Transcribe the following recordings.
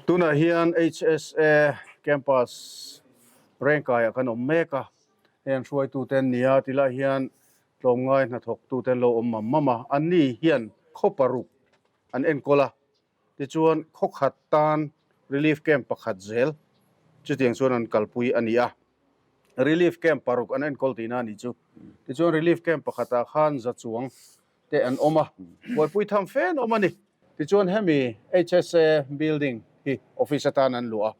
Tunah hian HSA campus Rengkaiah kan awm mek a, hei an hruaitute an ni a, tilai hian tlawmngai hnathawktute an lo awm mam mam a, anni hian khaw paruk an enkawl a, tichuan khaw khat tan relief camp pakhat zel chutiang chuan an kalpui a ni a, relief camp paruk an enkawl tihna a nih chu. Tichuan relief camp pakhatah khan za chuang te an awm a, buaipui tham fe an awm a ni. Tichuan hemi HSA building hi office atan an luah a,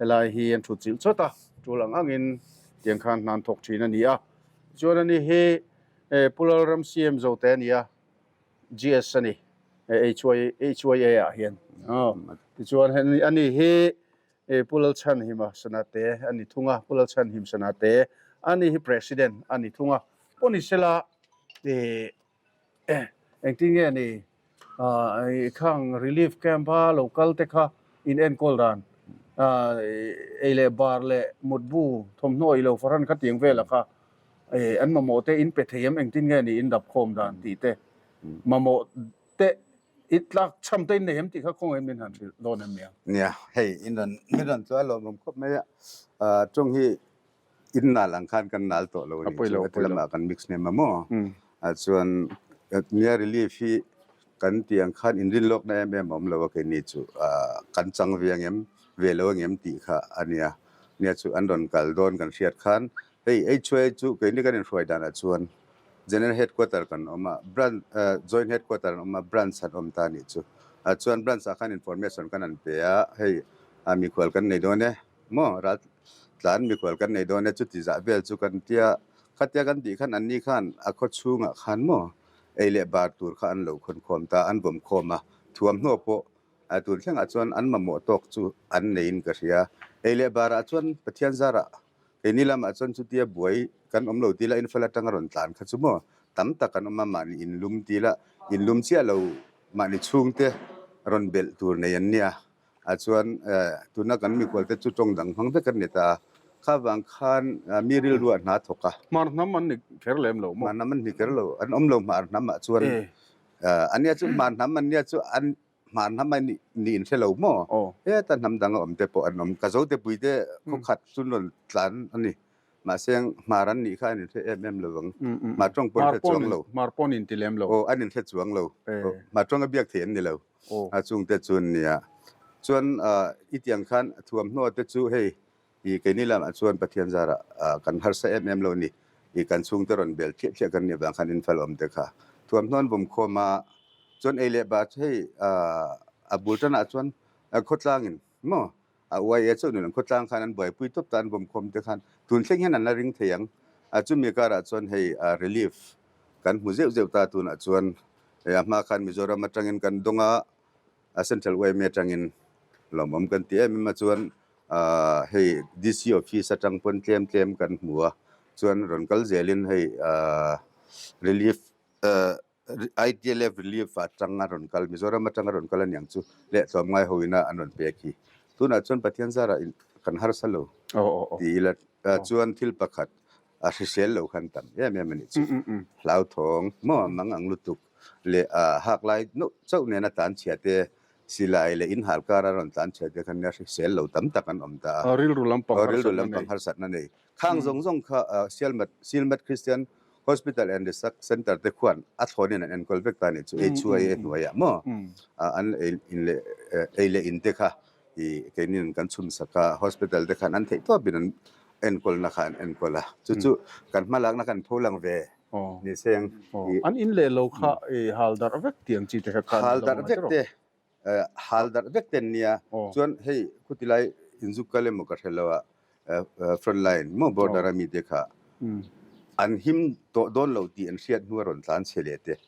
helai hi an thut chilh chawt a, tul ang angin tiang khan hna an thawk thin a ni a. Tichuan ani hi Pu Lalram CM Zote a ni a, GS a ni HYA ah hian. Tichuan ani hi Pu Lalchhanhima Sanate a ni thung a, Pu Lalchhanhim Sanate ani hi President a ni thung a. Pawh ni sela engtin nge ni khang relief camp a lo kal te kha in enkawl dan ei leh bar leh mutbu thawmhnaw i lo fahran kha tiang vela kha an mamawh te in pe thei em engtin nge ni in dap khawm dan tih te mamawh te i tlak chham te in nei em tih kha khawngaih in min han hrilh dawn em nia. Nia, hei in rawn min rawn chu a lawmawm khawp mai a, tawng hi in nal ang khan kan nal tawh lo a nih chu, heti lamah kan mix hnem a maw? Chuan nia relief hi kan tih ang khan inrin lawkna em em a awm lo a keini chu kan chang ve ang em ve lo ang em tih kha a nia. Nia chu an rawn kal dawn kan hriat khan hei HOA chu keini kan inhruai danah chuan General Headquarter kan awm a, branch Joint Headquarter an awm a, branch an awm ta a nih chu. Chuan branch ah khan information kan han pe a, hei mikhual kan nei dawn e. Maw ral tlan mikhual kan nei dawn e chuti zah vel chu kan tia khatia kan tih khan anni khan a khaw chhungah khan maw ei leh bar tur kha an lo khawn khawm ta an vawm khawm a thuamhnaw pawh a tun thlengah chuan an mamawh tawk chu an neiin ka hria ei leh barah chuan Pathian zarah keini lamah chuan chutia buai kan awm lo tila infal atanga rawn tlan kha chu maw tam tak an awm a mahni inlum tila inlum chiah lo mahni chhungte rawn belh tur nei an nia. A chuan tuna kan mikhual te chu tawng dang hmang vek an ni ta a, kha vang khan mi rilru a hna thawk a. Hmar hnam an ni kher lem lo maw? Hmar hnam an ni kher lo, an awm lo hmar hnam ah chuan. A nia chu hmar hnam an nia chu an hmar hnam a nih in hre lo maw? Heta hnam dang a awm te pawh an awm, ka zote pui te khawkhat chu rawn tlan a ni. Mahse hmar an nih kha an inhre em em lo vang. Hmar tawng pawh an hre chuang lo. Hmar pawh an inti lem lo. Aw, an inhre chuang lo. Hmar tawng a biak theih an ni lo. A chungte chu an nia. Chuan i tiang khan thuamhnaw te chu hei i keini lamah chuan Pathian zarah kan harsa em em lo a ni. I kan chhungte rawn bel thliah thliah kan nih avang khan infal awm te kha thuamhnaw an vawm khawm a. Chuan ei leh bar chu hei a bul tanah chuan khawtlangin maw a uai e chauh ni lo khawtlang khan an buaipui tawp ta an vawm khawm te khan tun thleng hian an la ring thei ang. A chumi karah chuan hei relief kan hmu zeuh zeuh ta tunah chuan Hei a hma khan Mizoram atangin kan dawng a, a Central yma atangin lawmawm kan ti em em a chuan hei DC office atang pawn tlem tlem kan hmu a, chuan rawn kal zelin hei relief ITLF relief atang a rawn kal Mizoram atang a rawn kal aniang chu leh tlawmngai ho ina an rawn pek hi. Tunah chuan Pathian zarah kan harsa lo ti ila chuan thil pakhat a hrisel lo khan tam em em a nih chu. Hlauthawng maw mang ang lutuk leh a hak lai neuh chauh nena tlan chhia te, silai leh inhal kara rawn tlan chhia te khan nia hrisel lo tam tak an awm ta a. Rilru lampang harsatna nei. Rilru lampang harsatna nei. Khang zawng zawng kha Sialmat Silmat Christian Hospital and Research Centre te khuan a thlawnin an enkawl vek ta a nih chu. HUIA hnuaiah maw an ei in leh ei leh in te kha I keinin kan chhun sak a, hospital te khan an theih tawpin an enkawlna kha an enkawl a, chu chu kan hmalakna kan pho lang ve ni seng. An in leh lo kha i hal darh vek tih ang chi te kha khan hal darh vek te, hal darh vek te an nia, chuan hei khuti lai inzuk kal emaw ka hre lo a, front line maw border a mi te kha an him tawh dawn lo tih an hriat hnu a rawn tlan chhe leh te.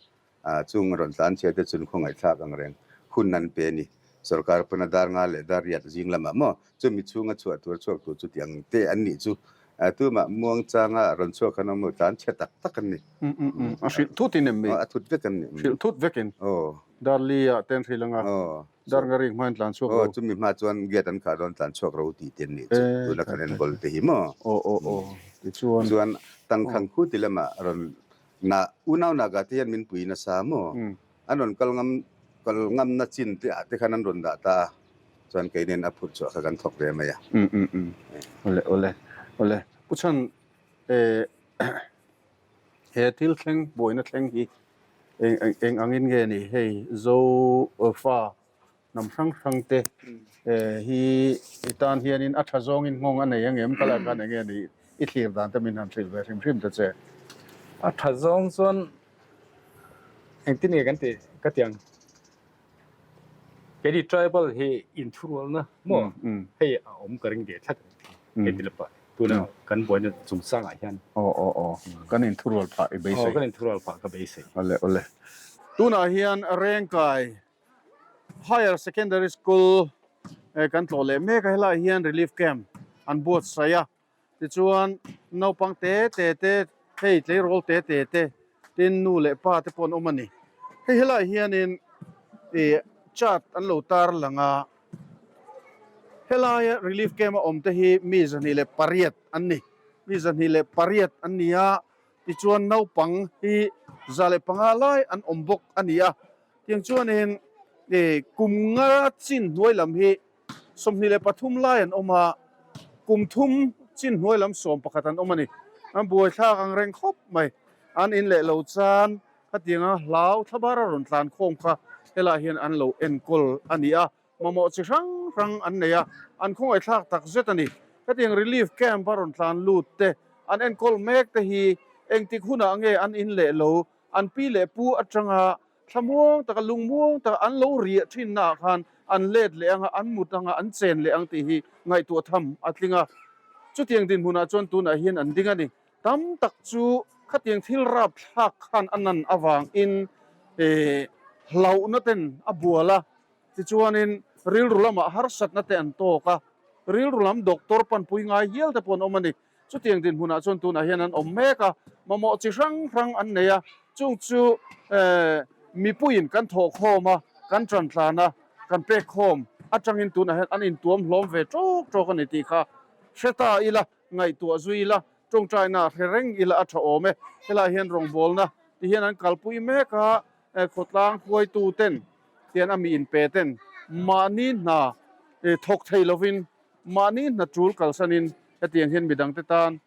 Chung rawn tlan chhia te chun khawngaihthlak ang reng hun an pe a ni. Sorkar pawn a dar nga leh dar riat zing lamah maw chumi chhunga chhuah tur chhuak tur chu tiang te an nih chu tumah muang changa rawn chhuak khan awm lo tlan chhe tak tak an ni. A hrilh thut in em mi? A thut vek an ni. Hrilh thut vek in. Dar li ah ten hrilh anga dar nga rik hmain tlan chhuak ro. Chumi hma chuan gate an khah dawn tlan chhuak ro tih te an nih chu tuna kan enkawl te hi maw. Tichuan. Chuan tangkhang khu ti lamah rawn Na unau Naga te hian min pui nasa maw? An rawn kal ngam kal ngamna chin te ah te khan an rawn dah ta a. Chuan keinin a phurh chhuah kha kan thawk ve mai a. Um um um. Awle awle awle. Pu Chhan eh he thil thleng buaina thleng hi eng eng eng angin nge ni hei Zo fa hnam hrang hrang te eh hi i tan hianin a tha zawngin nghawng a nei angem ka lak khan enge ni i thlir dan te min han hrilh ve hrim hrim ta che. A tha zawng chuan engtin nge kan tih ka ti ang. Keini tribal hi inthurualna maw hei a awm ka ring ve tlat hei ti lapa tuna kan buaina chungchangah hian. Aw aw aw kan inthurual phah i beisei. Aw kan inthurual phah ka beisei. Awle awle. Tunah hian Rengkai Higher Secondary School kan tlawh leh mek a, helaiah hian relief camp an buatsaih a. Tichuan, naupang te te te, hei tleirawl te te te, tin nu leh pa te pawh an awm a ni. Hei helaiah hianin ih chart an lo tar lang a, helaia relief camp a awm te hi mi 28 an ni. Mi 28 an ni a, tichuan naupang hi 105 lai an awm bawk a ni a. Tiang chuanin ih kum nga chin hnuai lam hi 23 lai an awm a, kum thum chin hnuai lam 11 an awm a ni. An buaithlak ang reng khawp mai. An in leh lo chan khatianga hlau thlabara rawn tlan khawm kha helaiah hian an lo enkawl a ni a, mamawh chi hrang hrang an nei a, an khawngaihthlak tak zet a ni. Khatiang relief camp a rawn tlan lut te, an enkawl mek te hi engtik hunah nge an in leh lo, an pi leh pu atanga Thlamuang taka lungmuang taka an lo riah thinnaah khan an let leh ang a, an mut ang a, an chen leh ang tih hi ngaihtuah tham a tling a. Chutiang dinhmunah chuan tunah hian an ding a ni. Tam tak chu khatiang thil rapthlak khan a nan avangin hlauhna ten a bual a, tichuanin rilru lamah harsatna te an tawk a, rilru lam doctor panpui ngai hial te pawh an awm a ni. Chutiang dinhmunah chuan tunah hian an awm mek a, mamawh chi hrang hrang an nei a, chung chu mipuiin kan thawh khawm a, kan tan tlan a, kan pek khawm atangin tunah hian an intuam hlawm ve tawk tawk a ni tih kha hre ta ila, ngaihtuah zui ila, tawngtaina hre reng ila a tha awm e. Helaiah hian rawngbawlna ti hian an kalpui mek a, khawtlang hruaituten tian a mi inpe ten mahni hna thawk thei lovin Mahni hna tul kalsanin hetiang hian midangte tan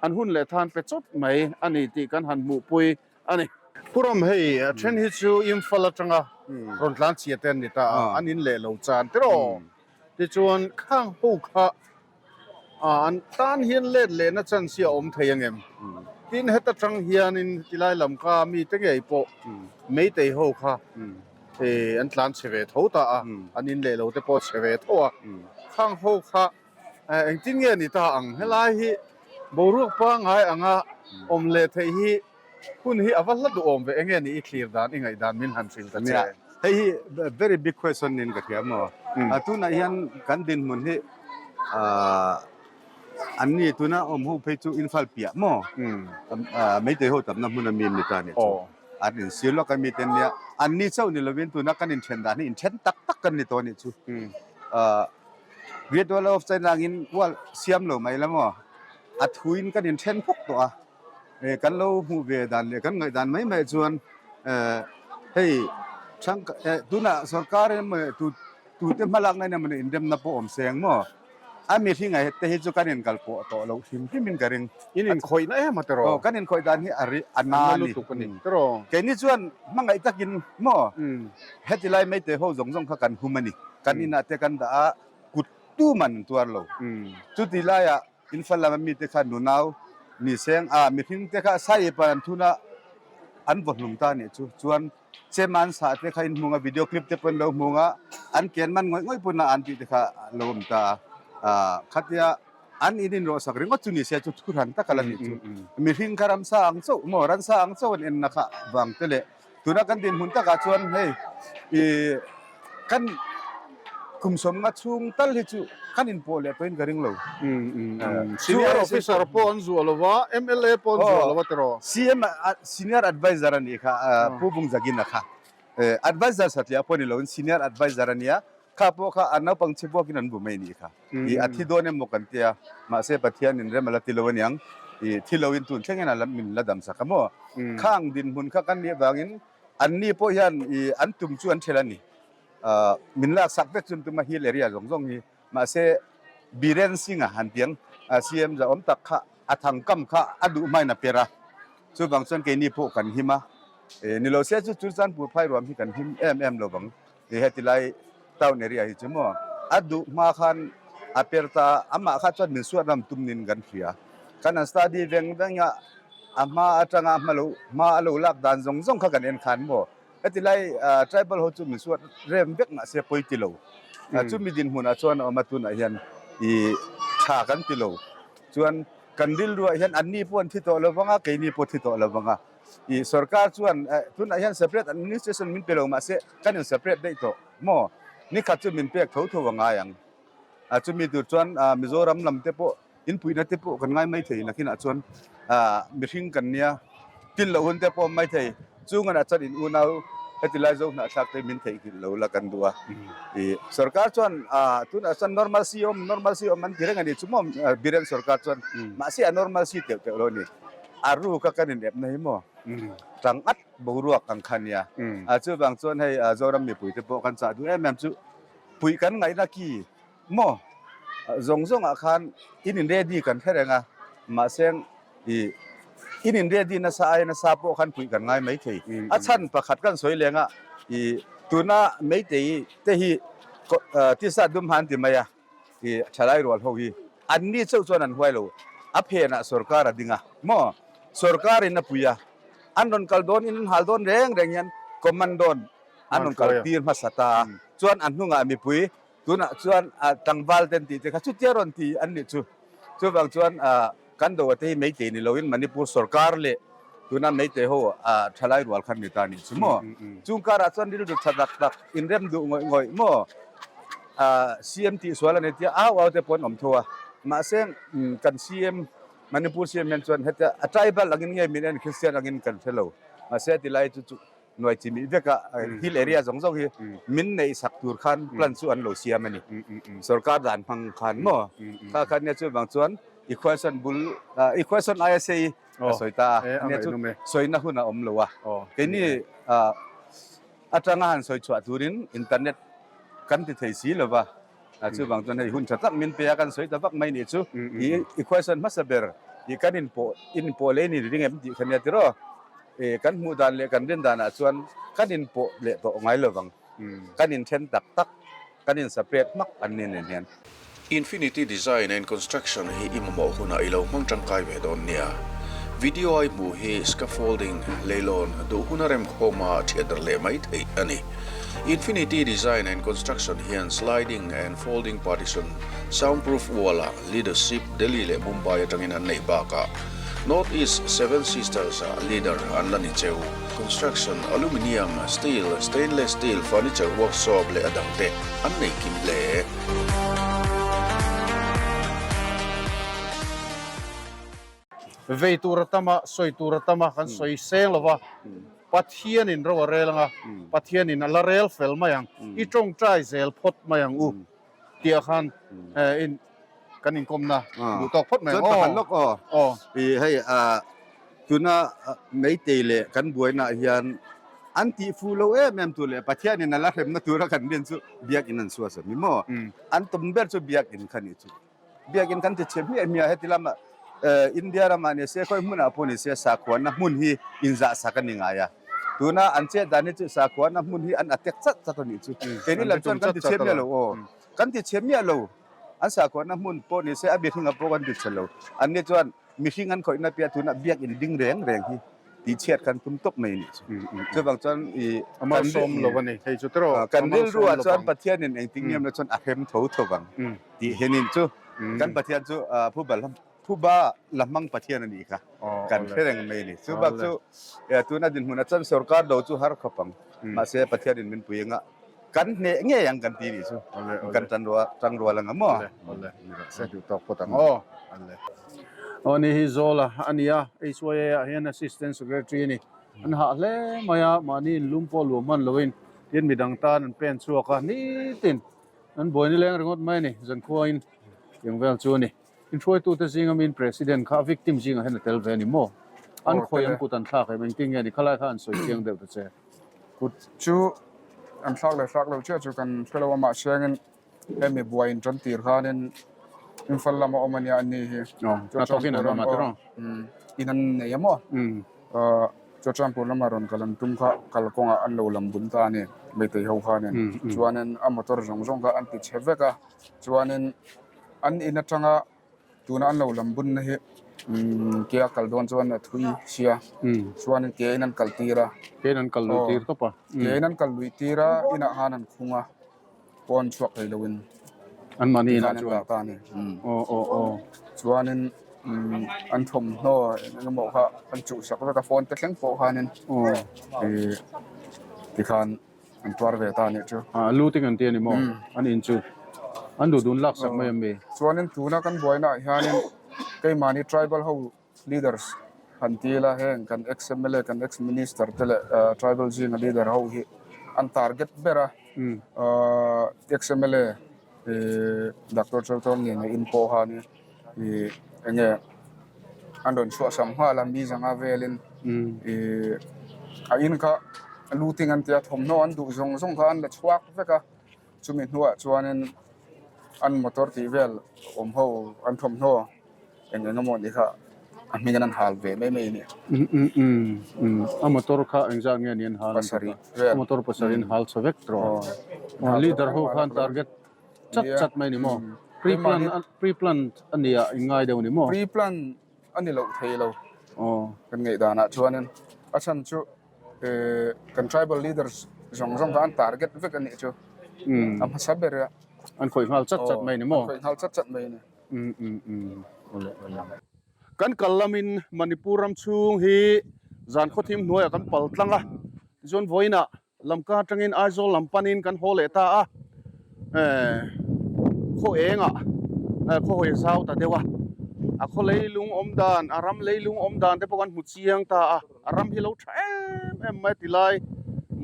an hun leh than pe chawp mai a ni tih kan han hmuhpui a ni. Pu Ram, hei a then hi chu Imphal atanga rawn tlan chhia te an ni ta a, an in leh lo chan tiraw? Tichuan khang ho kha an tan hian let lehna chance hi a awm thei angem? Tin, heta tang hianin tilai lam kha mite ngei pawh Meitei ho kha an tlan chhe ve tho ta a, an in leh lo te pawh chhe ve tho a, khang ho kha engtin nge ni ta ang? Helai hi boruak pangngai anga awm leh theih hi hun hi a va hla duhawm ve, enge ni i thlir dan, i ngaihdan min han hrilh ta che? Hei hi very big question niin ka hria maw? Tunah hian kan dinhmun hi An ni tuna awm ho phei chu Imphal piah maw? Meitei ho tamna hmun a mi an ni ta nih chu. An insir lawk a mi te nia. An ni chauh ni lovin tuna kan inthen dan hi inthen tak tak kan ni tawh nih chu. Great Wall of China angin wall siam lo mai la maw? A thuin kan inthen phawk tawh a. Kan lo hmuh ve dan leh kan ngaih dan mai mai chuan hei tunah sorkar emaw tute hmalakna in emaw inremna pawh awm se ang maw? A mihring a te hi chu kan inkal pawh tawh loh hrim hrim in ka ring. In inkhawih na em a tiraw? Aw, kan inkhawih dan hi a ri a na a ni. Lutuk a ni tiraw? Keini chuan hmangaih takin maw heti lai Meitei ho zawng zawng kha kan hum a ni. Kan inah te kan dah a, kut tu man an tuar lo. Chuti laiah Imphal lama mite kha nunau ni seng a, mihring te kha saiip-ah an thun a, an vaw hlum ta a nih chu. Chuan Chem an sah te kha in hmung a, video clip te pawh an lo hmung a, an ken man ngawih ngawih pawn a an tih te kha a lo awm ta a. Khatia an in inrawh sak ringawt chu ni se chu thu hran tak a la nih chu. Mihring kha ramsa ang chauh maw, ransa ang chauh an enna kha vang te leh tuna kan dinhmun takah chuan hei ih kan kum sawmnga chhung tal hi chu kan inpawh leh pawhin ka ring lo. Senior officer pawh an zuah lo va, mla pawh an zuah lo va tiraw? CM senior advisor a nih kha Pu Bungzagina kha. Advisor satliah pawh ni loin senior advisor a nia, kha pawh kha a naupang chhe buakin an bu mai nih kha. I a thi dawn emaw kan tia, mahse Pathianin rem a la ti lo aniang, i thi loin tun thlengin a min la dam sak a maw? Khang dinhmun kha kan nih avangin anni pawh hian i an tum chu an ṭhel a ni. Min laksak vek chun tuma hill area zawng zawng hi mahse Biren Singh-a han tiang CM zahawm tak kha a thangkam kha a duh hmain a per a, chuvang chuan keini pawh kan him a, ni lo se chu Churchandpur phai ruam hi kan him em em lo vang heti lai town area hi chu maw a duh hma khan a per ta amah kha chuan min suat ram tum nin kan hria kan han study veng veng a a hma atanga hma lo hma a lo lak dan zawng zawng kha kan en khan maw. Heti lai tribal ho chu min suat rem vek mah se pawi ti lo. Chumi dinhmunah chuan a awm a tunah hian i tha kan ti lo. Chuan kan rilruah hian anni pawh an thi tawh lo vang a, keini pawh thi tawh lo vang a. I sorkar chuan tunah hian separate administration min pe lo mah se kan in separate daih tawh maw? Nikhat chu min pek tho tho a ngai ang. Chumi tur chuan Mizoram lam te pawh Inpuihna te pawh kan ngai maithei nakinah chuan mihring kan nia til loh hun te pawh awm maithei. Chunganah chuan in unau heti lai zo hnahthlak te min theihnghilh lo la kan duh a. I sorkar chuan tunah chuan normal si awm normal si awm an ti reng a ni chu maw Biren sorkar chuan mahse a normal si teuh teuh lo a ni. A ruk a kan inepna hi maw tang at boruak ang kha nia. Chuvang chuan hei Zoram mipui te pawh kan chah duh em em chu puih kan ngaihna ki Maw? Zawng zawngah khan in in ready kan hre reng a, mahse i in in ready nasa ai nasa pawh khan puih kan ngai maithei. A chhan pakhat kan sawi leng a, i tuna meitei te hi tisa dum han ti mai a, i thalai rual ho hi an ni chauh chuan an huai lo. A phenah sorkar a ding a, maw? Sorkar in a pui a, an rawn kal dawn in an hal dawn reng reng hian command dawn an rawn kal tir hmasa ta a, chuan a hnungah mipui Tunah chuan tlangval ten tih te kha chutia rawn ti an nih chu. Chuvang chuan kan do ate hi Meitei ni loin Manipur sorkar leh tuna Meitei ho thalai rual khan ni ta nih chu maw. Chung karah chuan rilru tha tak tak inrem duh ngawih ngawih maw. CM tih sual a ni tia au au te pawh an awm tho a. Mahse kan CM Manipur CM hian chuan hetia a tribal angin nge min en Christian angin kan hre lo. Mahse tilai chu chu Nuai chi mih veka hill area zawng zawng hi min neih sak tur khan plan chu an lo siam a ni. Sorkar dan hmang khan maw? Kha khan nia chuvang chuan i question bul i question aia sei a sawi ta a, nia chu sawina hun a awm lo a. Keini atanga han sawi chhuah turin internet kan ti thei si lo va, chuvang chuan hei hun tha tak min pe a kan sawi ta vak mai nih chu i question hmasa ber i kan inpawh inpawh leh in inring em tih kha nia tiraw? E, kan hmuh dan leh kan rin danah chuan kan inpawh leh tawh ngai lo vang. Kan inthen tak tak, kan inseparate hmak an ni nen hian. Infinity Design and Construction hi i mamawh hunah i lo hmang tangkai ve dawn nia. Video a i hmuh hi scaffolding, leilawn, duh huna remkhawma thiatdarh leh mai theih a ni. Infinity Design and Construction hian sliding and folding partition, soundproof wall-ah leadership Delhi leh Mumbai atangin an neih bakah North East Seven Sisters-ah leader an la ni cheu. Construction, aluminium, steel, stainless steel, furniture workshop leh a dangte an nei kim hle. Vei tur a tam a, sawi tur a tam a, kan sawi seng lo va, Pathianin ro a rel ang a, Pathianin a la rel fel mai ang, i tawngtai zel phawt mai ang u. Tih khan in kan inkawmna duh tawk phawt mai ang aw. Chuan pakhat lawk aw. Aw. I hei tuna Meitei leh kan buainaah hian an tih fuh lo em em tur leh Pathianin a la hremna tura kan rin chu biakin an suas a ni maw? An tum ber chu biakin kha nih chu. Biakin kan ti chhe hmiah hmiah heti lama India ramah ni se khawi hmunah pawh ni se sakhuana hmun hi inzah sak a ni ngai a. Tuna an chet dan hi chu sakhuana hmun hi an attack chat chat a nih chu. Keini lam chuan kan ti chhe miah lo aw. Kan ti chhe miah lo. An sakhuana hmun pawh ni se a mihringa pawh kan ti chhe lo. Anni chuan mihring an khawihna piah tuna biakin ding reng reng hi tih chhiat kan tum tawp mai a nih chu. Chuvang chuan i A malsawm lo a ni hei chu tiraw. Kan rilruah chuan Pathianin engtin nge maw chuan a hrem tho tho vang. Tih hianin chu kan Pathian chu phuba phuba la hmang Pathian a nih kha kan hre reng mai a ni. Chu bak chu tuna dinhmunah chuan sorkar do chu har khawp ang. Mahse Pathianin min pui anga kan hneh ngei ang kan ti nih chu kan tan rual tang rual anga maw. Duh tawk phawt ang aw. Aw ni hi Zawla a ni a, HYA ah hian Assistant Secretary a ni. An hah hle mai a, mahni inlum pawh luah hman loin tin midang tan an pen chhuak a nitin. An buai nileng ringawt mai a ni, zankhuain tiang vel chu a ni. Inhruaitute zinga miin President kha a victim zingah hian a tel ve a ni maw? An khawi an kut an thlak em? Engtin nge ni? Khalai kha an sawi chiang deuh ta che. Kut chu. an thlak leh thlak lo chiah chu kan hre lo a mahsengin hemi buai in tan tir khanin Imphal lama awm a nia an ni hi. Hnathawkin an awm a tiraw? In an nei a maw? Chawchangpur lama rawn kal an tum kha kalkawngah an lo lam bun ta a ni Meitei ho khanin. Chuanin a motor zawng zawng kha an ti chhe vek a, chuanin an in atanga tuna an lo lam bunna hi ke a kal dawn chuan a thui sia, chuanin ke in an kal tir a. Ke in an kal lui tir tawp a. Ke in an kal lui tir a, inah khan an khung a. Pawn chhuak thei loin An mahni inah chuan. An ta a ni. Aw aw aw. Chuanin an thawmhnaw eng emaw kha an chuhsak vek a phone te thleng pawh khanin ih tikhan an tuar ve ta a nih chu. Ah looting an ti a ni maw? An in chu an duh dun laksak mai a mi? Chuanin tuna kan buaina ah hianin keimahni tribal ho Leaders han ti ila heng kan ex mla kan ex minister te leh tribal zinga leader ho hi an target ber a ex mla doctor Chawlchawm nena in pawh khan ih eng nge an rawn chhuahsam nghal a mi zanga velin ih a in kha looting an tia thawmhnaw an duh zawng zawng kha an la chhuak vek a chumi hnuah chuanin an motor tih vel awm ho an thawmhnaw. Eng eng emaw nih kha a hming an hal ve mai mai a ni. A motor kha engzat nge ni an hal? Pasarih vel. A motor pasarih an hal chhe vek tawh. Leader ho khan target chat chat mai ni maw? Pre-plan pre-plan a nia in ngai deuh ni maw? Pre-plan a ni loh thei lo. Kan ngaihdanah chuanin a chhan chu kan tribal leaders zawng zawng kha an target vek a nih chu. A hmasa ber a. An khawih nghal chat chat mai ni maw? An khawih nghal chat chat mai a ni. Kan kal lamin Manipur ram chhung hi zan khawthim hnuaiah kan pal tlang a, tichuan vawiinah Lamka atangin Aizawl lam panin kan haw leh ta a, khaw engah khaw hawi zau ta deuh a, a khaw leilung awm dan, a ram leilung awm dan te pawh kan hmu chiang ta a, a ram hi lo tha em em mai a ti lai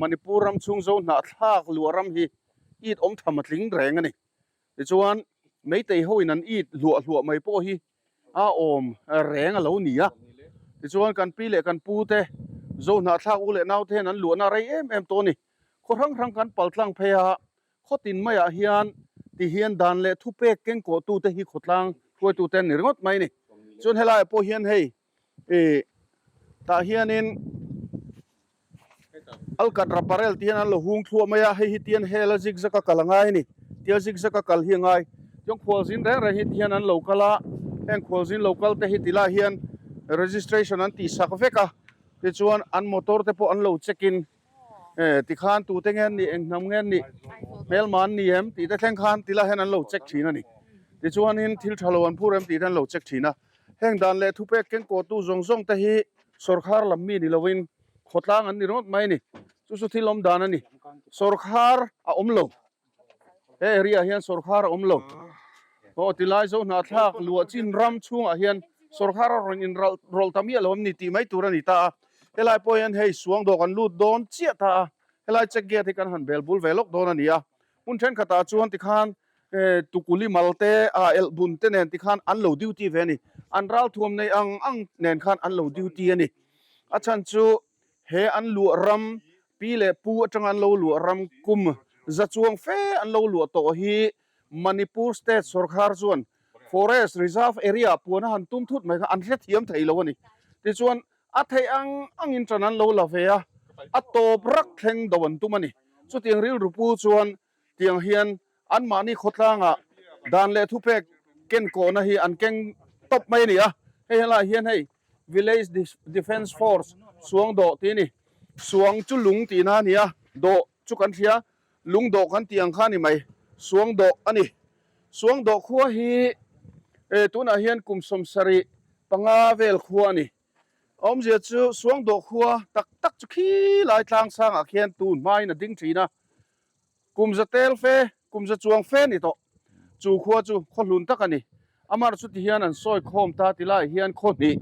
Manipur ram chhung zo hnahthlak luah ram hi it awm tham a tling reng a ni. Tichuan, Meitei hoin an it hluah hluah mai pawh hi a awm reng a lo ni a. Tichuan, kan pi leh kan pu te, Zo hnahthlak u leh nau te hian an luahna rei em em tawh a ni. Khaw hrang hrang kan pal tlang phei a, khaw tin maiah hian ti hian dan leh thupek kengkawhtute hi khawtlang hruaitute an ni ringawt mai a ni. Chuan helaiah pawh hian hei ih tah hianin Alkatra barrel tih hian an lo hung thluah mai a, hei hi tian hel a zigzag a kal a ngai a ni. Tia zigzag a kal hi a ngai. Chuan khualzin reng reng hi ti hian an lo kal a, heng khualzin lo kal te hi ti lai hian registration an tih sak vek a, tichuan an motor te pawh an lo check in eh tikhan tute nge an nih, eng hnam nge an nih, hmelma an ni em tih te thleng khan ti lai hian an lo check thin a ni. Tichuanin thil tha lo an phur em tih te an lo check thin a. Heng dan leh thupek kengkawhtu zawng zawng te hi sawrkhar lam mi ni lovin khawtlang an ni ringawt mai a ni. Chu chu thil awm dan a ni. Sawrkhar a awm lo. He area ah hian sawrkhar a awm lo. Aw tilai zo hnahthlak luah chin ram chhungah hian sawrkhar a rawn inralh rawlh ta miah lo em ni tih mai tur a ni ta a. Helai pawh hian hei suang dawh kan lut dawn chiah ta a. Helai check gate hi kan han bel bul ve lawk dawn a ni a. Hmun thenkhatah chuan tikhan Tukuli mal te, a elh bun te nen tikhan an lo duty ve a ni. An ralthuam nei ang ang nen khan an lo duty a ni. A chhan chu he an luah ram, pi leh pu atanga an lo luah ram kum za chuang fe an lo luah tawh hi Manipur state sawrkhar chuan Forest Reserve Area puan a han tum thut mai kha an hrethiam thei lo a ni. Tichuan a theih ang angin tan an lo la ve a, a tawp rak thleng do an tum a ni. Chutiang rilru pu chuan Tiang hian anmahni khawtlangah dan leh thupek ken kawhna hi an keng tawp mai a ni a. Hei helaiah hian hei Village Defence Force suang dawh tih a ni. Suang chu lung tihna a ni a, dawh chu kan hria, lung dawh kan tih ang kha a ni mai. Suang dawh a ni. Suang dawh khua hi tunah hian kum 75 vel khua a ni. Awmzia chu suang dawh khua tak tak chu khi lai tlang sangah khian tun hmain a ding thin a. Kum za tel fe, kum za chuang fe ni tawh. Chu khua chu khaw hlun tak a ni. Amar chu ti hian an sawi khawm ta ti laiah hian khaw hnih,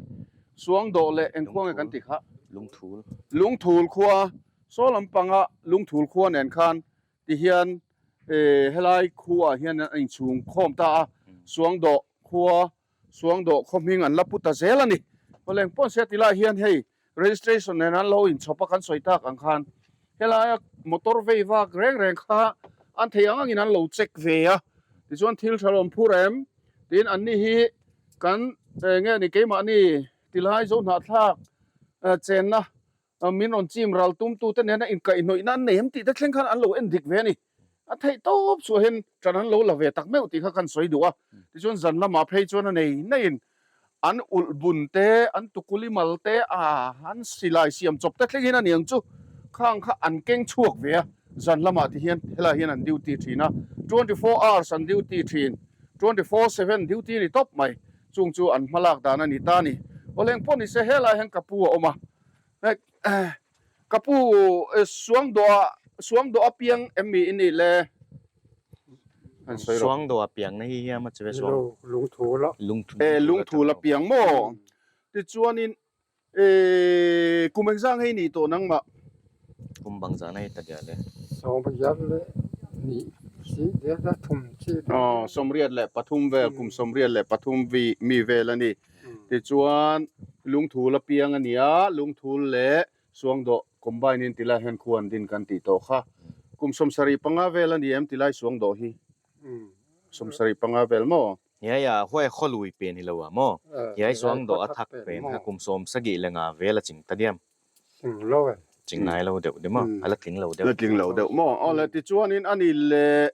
Suang dawh leh eng khua nge kan tih kha? Lungthul. Lungthul khua, saw lampanga Lungthul khua nen khan ti hian helai khuaah hian an inchhung khawm ta a. Suang dawh khua, Suang dawh khaw hming an la pu ta zel a ni. Pawleng pawn sia ti laiah hian hei registration nen an lo inchhawp a kan sawi tak ang khan helaia. motor vei vak reng reng kha an thei ang angin an lo check ve a, tichuan thil tha lawm phur em tiin anni hi kan eng nge ni keimahni tilai zo hnahthlak chenna min rawn chim ral tum tute nena inkaihhnawihna an nei em tih te thleng khan an lo en dik ve a ni. A theih tawp chhuah hian ṭan an lo la ve tak meuh tih kha kan sawi duh a. Tichuan zan lamah phei chuan a nei naiin an ulh bun te, an tukuli mal te, a an silai siam chawp te thleng hian a niang chu khang kha an keng chhuak ve a. Zan lamah ti hian helai hian an duty thin a, 24 hours an duty thin, 24/7 duty a ni tawp mai. Chung chu an hmalak dan a ni ta a ni. Awleng pawh ni se helai hian ka pu a awm a. Ka pu suang dawh suang dawh a piang em mi i nih le? An sawi rawh. Suang dawh a piang na hi hiam a che ve suang. Lungthu la. E lungthu la piang maw? Tichuanin e kum engzang hei nih tawh nangmah? Kum bang zan hei ta dia le. Sawmriat leh nih si der la thum chi. Aw 33 vel kum 33 vi mi vel a ni. Tichuan lungthul a piang a ni a, lungthul leh suangdawh combine in tilai hian khu an din kan tih tawh kha. Kum 75 vel a ni em tilai suangdawh hi? 75 vel maw? Hiai a huai khawlui pen hi lo a maw? Hiai suangdawh a thak pen kha kum sawmsarih leh nga vel a ching ta diam. Ching lo e. Ching ngai lo deuh de maw? A la tling lo deuh. La tling lo deuh maw? Aw le tichuanin a ni leh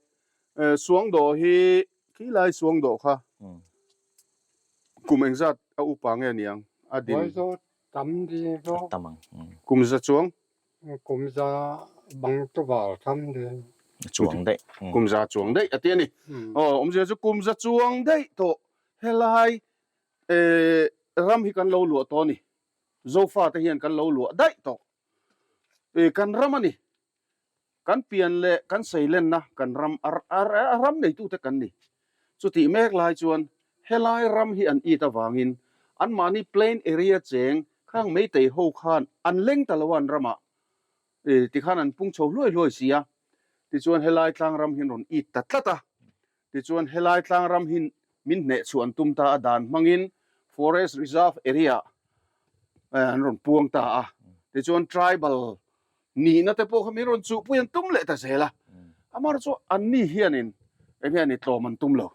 suangdawh hi khilai suangdawh kha Kum engzat a upa nge niang a din? Buai zawt tam ding zawk. Tam ang. Kum za chuang? Kum za bang chu val tam ding. Chuang daih. Kum za chuang daih a ti a ni. Aw awmzia chu kum za chuang daih tawh helai ram hi kan lo luah tawh a ni. Zofa te hian kan lo luah daih tawh. Kan ram a ni. Kan pian leh kan seilenna kan ram a ram neitute kan ni. Chutih mek lai chuan helai ram hi an it avangin anmahni plain area cheng khang meitei ho khan an leng ta lo a an ramah tikhan an pung chho hluai hluai si a. Tichuan helai tlang ram hi an rawn it ta tlat a. Tichuan helai tlang ram hi min hneh chhuah an tum ta a dan hmangin forest reserve area an rawn puang ta a. Tichuan tribal Nihna te pawh kha min rawn chuhpui an tum leh ta zel a, amaherawh chu anni hianin eng nge ni tlawm an tum lo.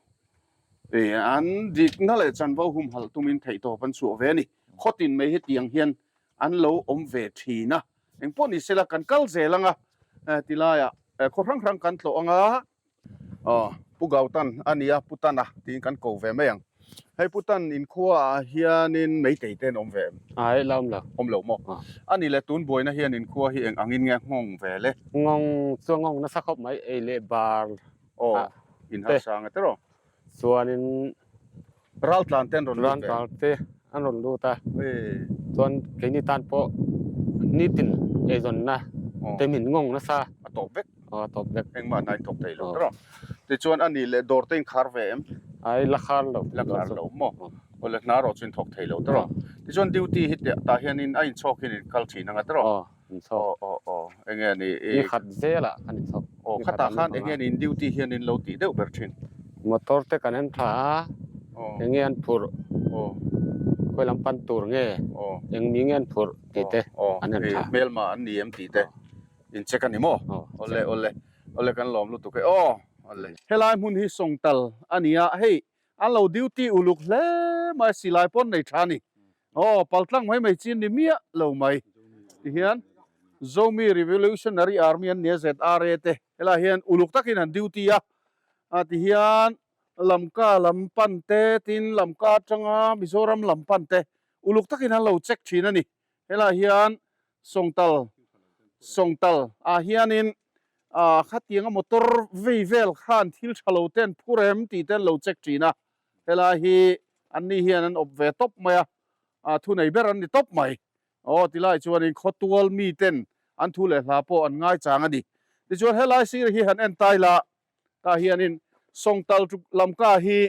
Ih an dikna leh chanvo humhalh tumin theihtawp an chhuah ve a ni. Khawtin mai hetiang hian an lo awm ve thin a, engpawh ni sela kan kal zel ang a, tilaiah khaw hrang hrang kan tlawh ang a. Aw, Pu Gautan a nia, Pu Tana tiin kan ko ve mai ang. Hei Pu Tan inkhua ah hianin meitei te an awm ve em? Ai, la awm lo. Awm lo maw? A ni le, tun buaina hian inkhua hi eng angin nge nghawng ve le? Nghawng chu a nghawng nasa khawp mai, ei leh bar Aw, in harsang a tiraw? Chuanin Raltlan te an rawn lut ve. Raltlan te an rawn lut a. Chuan keini tan pawh nitin eizawnna te min ngawng nasa. A tawp vek. Aw a tawp vek. Engmah hnai tawp thei lo tawrh. Tichuan a nih leh dawr te in khar ve em? Ai la khar lo. La khar lo maw? Aw le hna rawh chu in thawk thei lo tawrh. Tichuan duty hi tah hianin a inchhawk hian in kal thin anga tawrh. Aw inchhawk. Aw aw aw enge ni i. Ni khat zelah kan inchhawk. Aw khatah khan enge ni in duty hian in lo tih deuh ber thin? Motor te kan en tha a, enge an phurh, khawi lam pan tur nge, eng mi nge an phurh tih te an en tha. Hmelma an ni em tih te in check a ni maw? Awle awle awle kan lawm lutuk e aw awle. Helai hmun hi Sawngtal a ni a, hei an lo duty uluk hle mai silai pawn nei tha a ni. Aw, paltlang mai mai chi an ni miah lo mai. Tihian Zomi Revolutionary Army an nia ZRA te helaiah hian uluk takin an duty a, a tihian Lamka lam pan te tin Lamka atanga Mizoram lam pan te uluk takin an lo check thin a ni. Helaiah hian Sawngtal Sawngtal ah hianin ah khatianga motor vei vel khan thil tha lo te an phur em tih te an lo check thin a. Helai hi anni hian an awp ve tawp mai a, ah thunei ber an ni tawp mai. Aw tilai chuanin khawtual miten an thu leh hla pawh an ngaichang a ni. Tichuan helai sir hi han en tai la, tah hianin Sawngtal tuk Lamka hi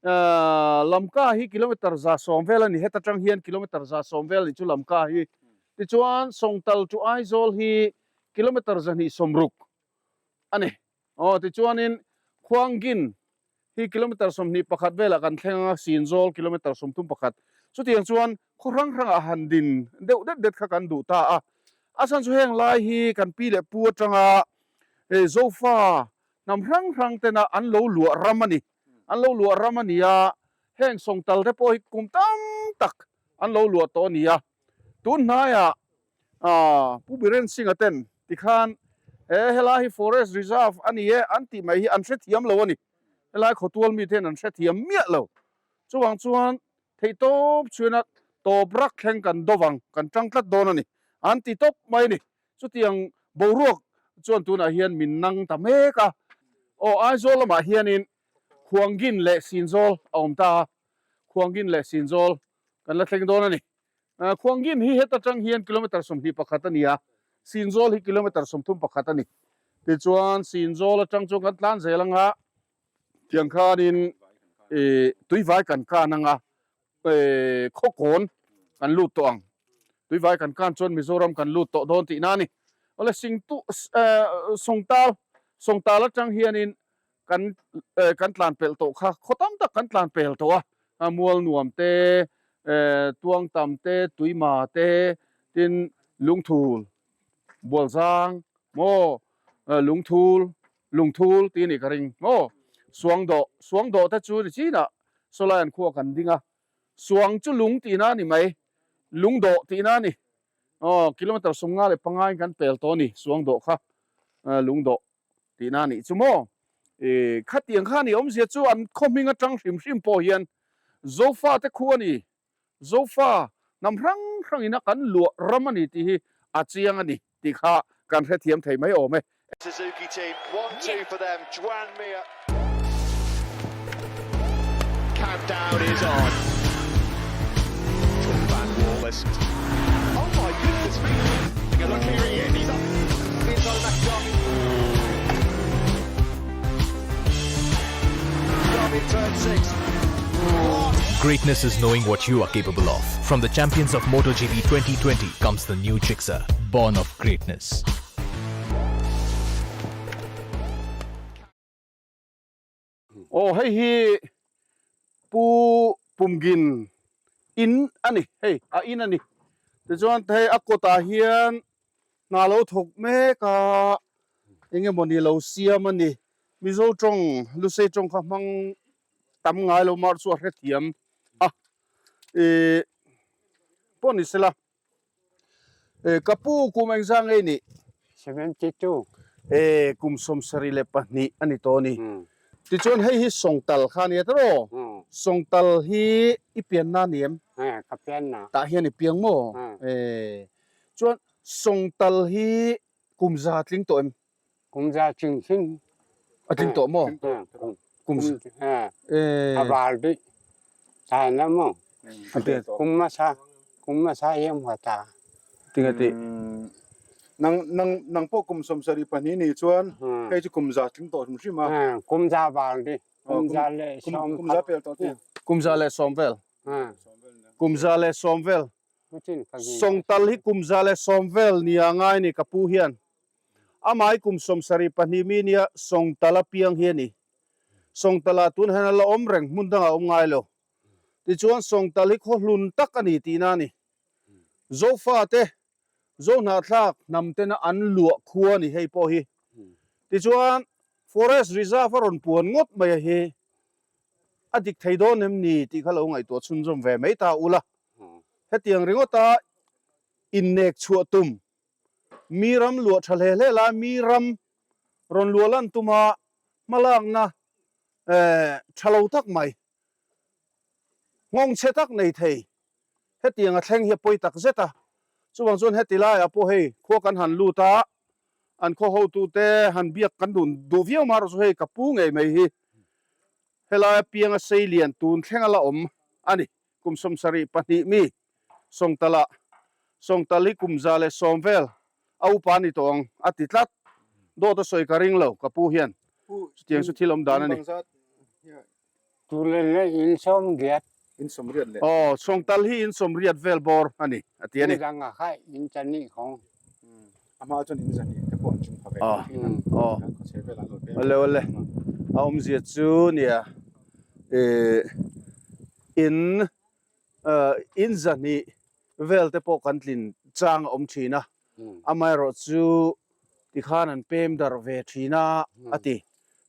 ah Lamka hi kilometer 110 vel a ni, heta tang hian kilometer 110 vel a ni chu Lamka hi. Tichuan Sawngtal to Aizawl hi kilometer 260 a ni. Aw tichuanin Khuangin hi kilometer 21 velah kan thleng anga Sinzawl kilometer 31. Chutiang chuan khaw hrang hrangah han din deuh det det kha kan duh ta a. A chhan chu heng lai hi kan pi leh pu atanga Zofa hnam hrang hrang tena an lo luah ram a ni. An lo luah ram a ni a, heng sawngtal te pawh hi kum tam tak an lo luah tawh a ni a. Tun hnaiah Pu Biren Singh-a ten tikhan he helai hi Forest Reserve a ni e an tih mai hi an hrethiam lo a ni. Helai khawtual mite hian an hrethiam miah lo. Chuvang chuan theihtawp chhuina tawp rak thleng kan do vang, kan tang tlat dawn a ni an ti tawp mai a ni. Chutiang boruak chuan tunah hian min nang ta mek a. Aw Aizawl lamah hianin Khuangin leh Sinzawl a awm ta a, Khuangin leh Sinzawl kan la thleng dawn a ni. Khuangin hi heta tang hian kilometre 21 a ni a, Sinzawl hi kilometre 31 a ni. Tichuan Sinzawl atang chuan kan tlan zel anga tiang khanin tuivai kan kan anga khawkawn kan lut tawh ang. Tuivai kan kan chuan Mizoram kan lut tawh dawn tihna a ni. Awle Singtu Sawngtal Sawngtal atang hianin kan kan tlan pelh tawh kha khaw tam tak kan tlan pel tawh a, mual nuam te, tuang tam te, tuima te, tin lungthul bualzang maw lungthul lungthul tih a nih ka ring maw suangdawh suangdawh te chu ni chinah sawlai an khua kan ding a, suang chu lung tihna a ni mai lungdawh tihna a ni aw kilometre 55 in kan pel tawh a ni suangdawh kha lungdawh. Tihna a nih chu maw? I khatiang kha a nih awmzia chu an khaw hming atang hrim hrim pawh hian Zofa te khu a ni, Zofa hnam hrang hrangin a kan luah ram a ni tih hi a chiang a ni tih kha kan hrethiam thei mai awm e. Suzuki team, 1 2 for them, Joan Mir. Countdown is on. Van Wallace. Oh my goodness me. Look here he is. He's up the inside of McDarby. Derby turn 6. Greatness is knowing what you are capable of. From the champions of MotoGP 2020 comes the new Gixxer, born of greatness. Aw hei hi Pu Pumgin in a ni hei a in a ni tichuan hei a kawtah hian hna lo thawk mek a eng emawni lo siam a ni Mizo tawng Lusei tawng kha hmang tam ngai lo mar chu a hrethiam a ih pawh ni sela. Ka pu kum engzah ngei nih? 72. E kum 72 a ni tawh a ni. Tichuan hei hi Sawngtal kha a nia tiraw? Sawngtal hi i pianna a ni em? Ka pianna. Tah hian i piang maw? E chuan Sawngtal hi kum za tling tawh em? Kum za tling tling. A tling tawh maw? Kum a val bik ta na maw? Kum hmasa kum hmasa hiam hua ta. Tinge ti? Nang nang nang pawh kum 72 ni chuan hei chu kum za tling tawh hrim hrim a. Kum za val di. Kum za leh sawm. Kum za pel tawh ti. Kum za leh sawm vel. Kum za leh sawm vel. Sawngtal hi kum za leh sawm vel nia ngai ni ka pu hian. Amai kum 72 mi nia Sawngtala piang hi a ni. Sawngtala tun hian a la awm reng, hmun dangah a awm ngai lo. Tichuan Sawngtal hi khaw hlun tak a ni tihna a ni. Zofate, Zohnahthlak hnam tena an luah khua a ni hei pawh hi. Tichuan Forest Reserve a rawn puan ngawt mai a hi a dik thei dawn em ni tih kha lo ngaihtuah chhunzawm ve mai ta ula. Hetiang ringawta innek chhuah tum Mi ram luah tha hle hle lai, mi ram rawn luah lan tuma hmalakna tha lo tak mai, nghawng chhe tak nei thei hetiang a thleng hi a pawi tak zet a. Chuvang chuan heti laiah pawh hei khua kan han lut a, an khaw hotute han biak kan dun duh viau mar chu hei ka pu ngei mai hi helaia pianga sei lian tun thleng a la awm a ni. Kum 72 mi Sawngtala Sawngtal hi kum 110 vel a upa ni tawh ang a ti tlat. Dawt a sawi ka ring lo ka pu hian chutiang chu thil awm dan a ni. Tule leh in sawm riat. In sawm riat leh. Aw Sawngtal hi in sawm riat vel bawr a ni a ti a ni. Dang a kha in chani khawng. A hma chuan in zani te pawh an chhung pha ve. Aw aw awle awle a awmzia chu nia eh in in zahnih vel te pawh kan tlin chang a awm thin a. Amaherawhchu tikhan an pem darh ve thin a, a ti.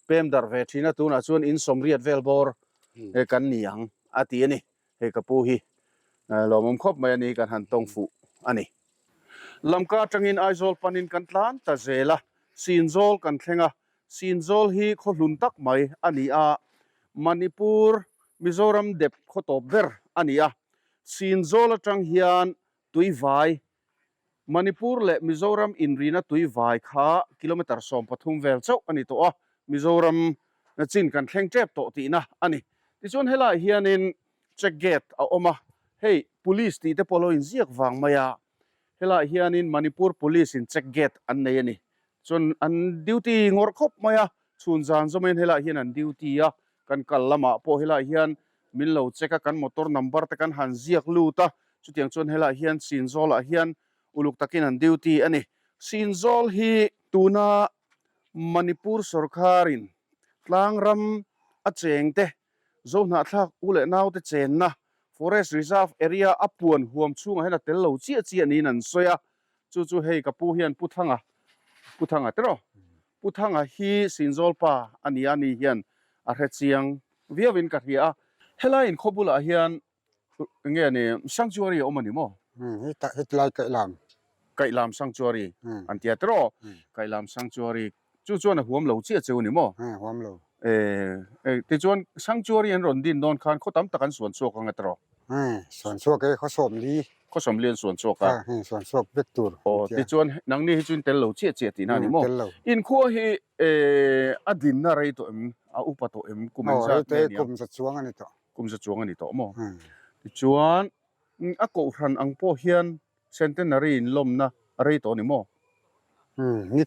Pem darh ve thin a, tunah chuan in sawmriat vel bawr kan ni ang, a ti a ni. Hei ka pu hi lawmawm khawp mai a ni, kan han tawng fuh a ni. Lamka atangin Aizawl panin kan tlan ta zel a, Sinzawl kan thleng a, Sinzawl hi khaw hlun tak mai a ni a, Manipur, Mizoram dep khaw tawp ber a ni a. Sinzawl atang hian Tuivai, Manipur leh Mizoram inrina Tuivai kha kilometre 13 vel chauh a ni tawh a, Mizoram chin kan thleng tep tawh tihna a ni. Tichuan helaiah hianin check gate a awm a, hei Police tih te pawh lo inziak vang mai a, helaiah hianin Manipur Police in check gate an nei a ni. Chuan an duty ngawrh khawp mai a, chhun zan zawmin helaiah hian an duty a, kan kal lamah pawh helaiah hian min lo check a, kan motor number te kan han ziak lut a, chutiang chuan helaiah hian Sinzawlah hian uluk takin an duty a ni. Sinzawl hi tuna Manipur sorkarin tlangram a cheng te, Zohnahthlak u leh naute chenna Forest Reserve area a puan huam chhungah hian a tel lo chiah chiah niin an sawi a, chu chu hei ka pu hian Pu Thanga, Pu Thanga tiraw? Pu Thanga hi Sinzawl pa a ni a, ni hian a hre chiang viauin ka hria a. Helai in khaw bulah hian nge ni sanctuary a awm a ni maw? Heta hetlai Kaihlam. Kaihlam sanctuary an tia tiraw? Kaihlam sanctuary chu chuan a huam lo chiah cheu a ni maw? Huam lo. Tichuan sanctuary an rawn din dawn khan khaw tam tak an suan chhuak ang a tiraw? Suan chhuak e, khaw sawmli. Khaw sawmli an suan chhuak a. Suan chhuak vek tur. Aw, tichuan nangni hi chu in tel lo chiah chiah tihna a ni maw? Tel lo. Inkhua hi a dinna rei tawh em? A upa tawh em? Kum engzat nge nia? Kum za chuang a ni tawh. Kum za chuang a ni tawh maw? Tichuan a kohhran ang pawh hian centenary inlawmna a rei tawh a ni maw? Ni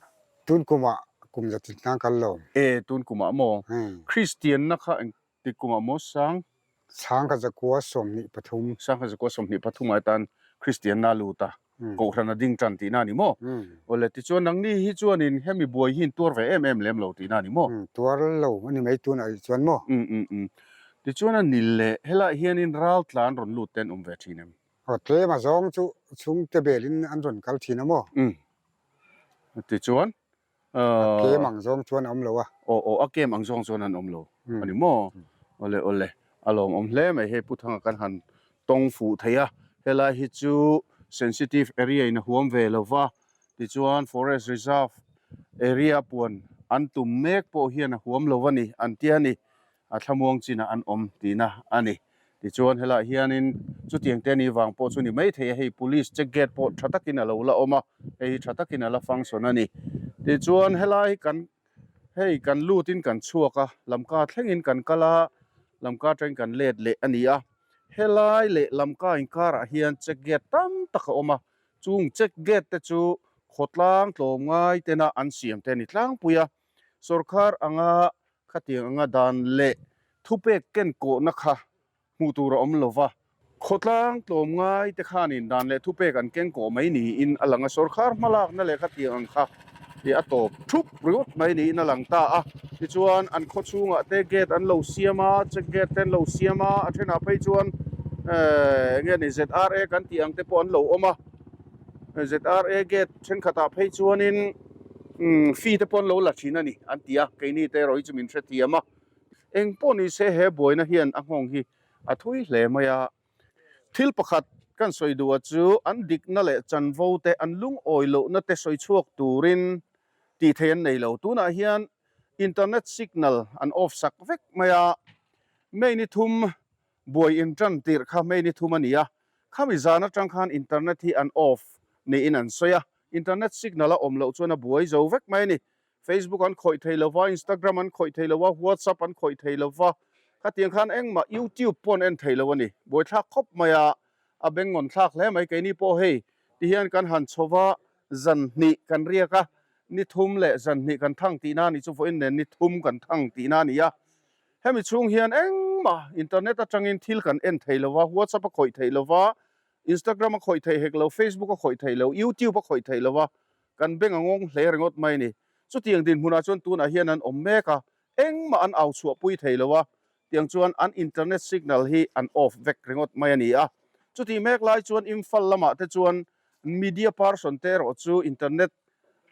tun kumah kum za tihna kal lo. E, tun kumah maw? Kristianna kha eng Ti kumah maw sang? Sangkhat zakua 23. Sangkhat zakua 23 ah tan Kristianna lut a, Kohhran a ding tan tihna a ni maw? Awle, tichuan nangni hi chuanin hemi buai hi in tuar ve em em lem lo tihna a ni maw? Tuar lo a ni mai tunah rih chuan maw? Tichuan a ni le, helaiah hianin ral tlan rawn lut te an awm ve thin em? Aw, tlem a zawng chu chhungte belin an rawn kal thin a maw? Tichuan A kem ang zawng chuan a awm lo a. Aw aw, a kem ang zawng chuan an awm lo a ni maw? Awle awle, a lawmawm hle mai hei Pu Thanga kan han tawng fuh thei a, helai hi chu sensitive area in a huam ve lo va, tichuan forest reserve area puan an tum mek pawh hian a huam lo a ni an tia ni. a thlamuang chinah an awm tihna a ni. Tichuan helaiah hianin chutiang te ni vang pawh chu ni maithei a, hei police check gate pawh tha takin a lo la awm a, hei hi tha takin a la function a ni. Tichuan helai hi kan hei kan lutin kan chhuak a, Lamka thlengin kan kal a, Lamka atangin kan let leh a ni a. Helai leh Lamka inkarah hian check gate tam tak a awm a, chung check gate te chu khawtlang tlawmngai tena an siam te a ni tlangpui a, sorkar anga Khatiang anga dan leh thupek ken kawhna kha hmuh tur a awm lo va. Khawtlang tlawmngai te khanin dan leh thupek an keng kawh mai niin a lang a, sawrkhar hmalakna leh khatiang ang kha hi a tawp thup ringawt mai niin a lang ta a. Tichuan an khaw chhungah te gate an lo siam a, check gate te an lo siam a, a thenah phei chuan eng nge ni ZRA kan tih ang te pawh an lo awm a. ZRA gate thenkhatah phei chuanin fee te pawh an lo la thin a ni an ti a, keini te erawh hi chu min hrethiam a. Eng pawh ni se he buaina hian a nghawng hi a thui hle mai a. Thil pakhat kan sawi duh a chu an dikna leh chanvo te an lungawi lohna te sawi chhuak turin tih theih an nei lo. Tunah hian internet signal an off sak vek mai a, May ni thum buai intan tirh kha May ni thum a ni a, Khami zan atang khan internet hi an off niin an sawi a, internet signal a awm loh chuan a buai zo vek mai a ni. Facebook an khawih thei lova, Instagram an khawih thei lova, WhatsApp an khawih thei lova, khatiang khan engmah YouTube pawh an en thei lo a ni. Buaithlak khawp mai a, a bengawn thlak hle mai. Keini pawh hei tihian kan han chho va, zan hnih kan riak a, ni thum leh zan hnih kan thang tihna a nih chu vawiin nen ni thum kan thang tihna a ni a. Hemi chhung hian engmah internet atangin thil kan en thei lova, WhatsApp a khawih theih lova, Instagram a khawih theih hek lo, Facebook a khawih theih lo, YouTube a khawih theih lova, kan beng a ngawng hle ringawt mai a ni. Chutiang dinhmunah chuan tunah hian an awm mek a, engmah an au chhuahpui thei lo a, tiang chuan an internet signal hi an off vek ringawt mai a ni a. Chutih mek lai chuan Imphal lamah te chuan. Media person te erawh chu internet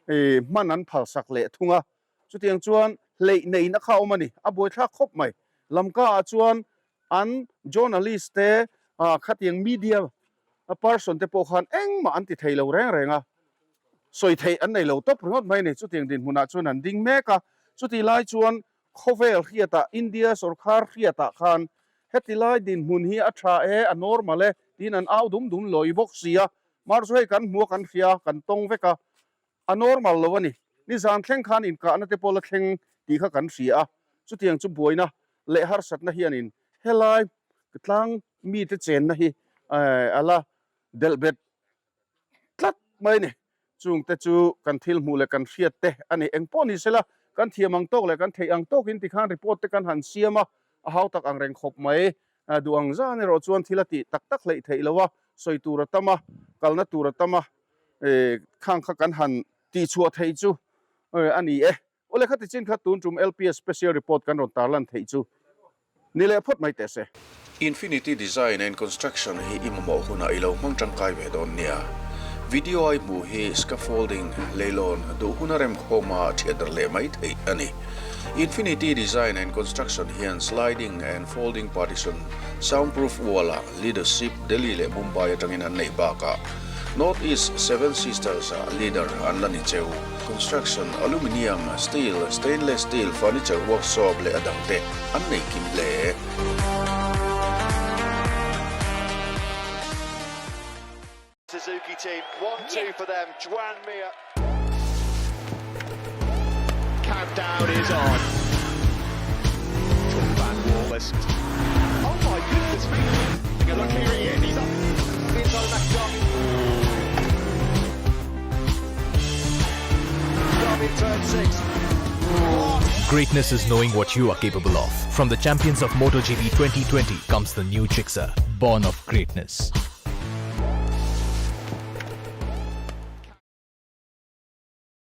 hman an phalsak leh thung a, chutiang chuan hleih neihna kha a awm a ni. A buaithlak khawp mai. Lamka ah chuan an journalist te khatiang media person te pawh khan engmah an ti thei lo reng reng a, sawi theih an nei lo tawp ringawt mai a ni. Chutiang dinhmunah chuan an ding mek a, chutih lai chuan khawvel hriatah, India sorkar hriatah khan heti lai dinhmun hi a tha e, a normal e tiin an au dum dum lawi bawk si a, mar chu hei kan hmu a, kan hria a, kan tawng vek a, a normal lo a ni. Nizan thleng khan inkahna te pawh la thleng tih kha kan hria a, chutiang chu buaina leh harsatna hianin helai tlang mite chenna hi a la delh bet tlat mai a ni. Chungte chu kan thil hmuh leh kan hriat te a ni. Eng pawh ni sela, kan thiam ang tawk leh kan theih ang tawkin tikhan report te kan han siam a, a hau tak ang reng khawp mai. Duh ang zan erawh chuan thil a tih tak tak hleih theih lo a, sawi tur a tam a, kalna tur a tam a, khang kha kan han tihchhuah theih chu a ni e. Awle khati chin kha tun tum LPS special report kan rawn tarlan theih chu ni leh phawt mai teh se. Infinity Design and Construction hi i mamawh hunah i lo hmang tangkai ve dawn nia. Video a i hmuh hi scaffolding, leilawn, duh huna remkhawma thiatdarh leh mai theih a ni. Infinity Design and Construction hian sliding and folding partition, soundproof wall-ah leadership Delhi leh Mumbai atangin an neih bakah North East Seven Sisters-ah leader an la ni cheu. Construction, Aluminium, Steel, Stainless Steel, Furniture Workshop leh a dangte an nei kim hle. Suzuki team, 1-2 for them, Joan Mir. Countdown is on. Van Wallace. Oh my goodness me! Look here he is, he's up the inside of Max Darby. Darby turn 6. Greatness is knowing what you are capable of. From the champions of MotoGP 2020 comes the new Gixxer, born of greatness.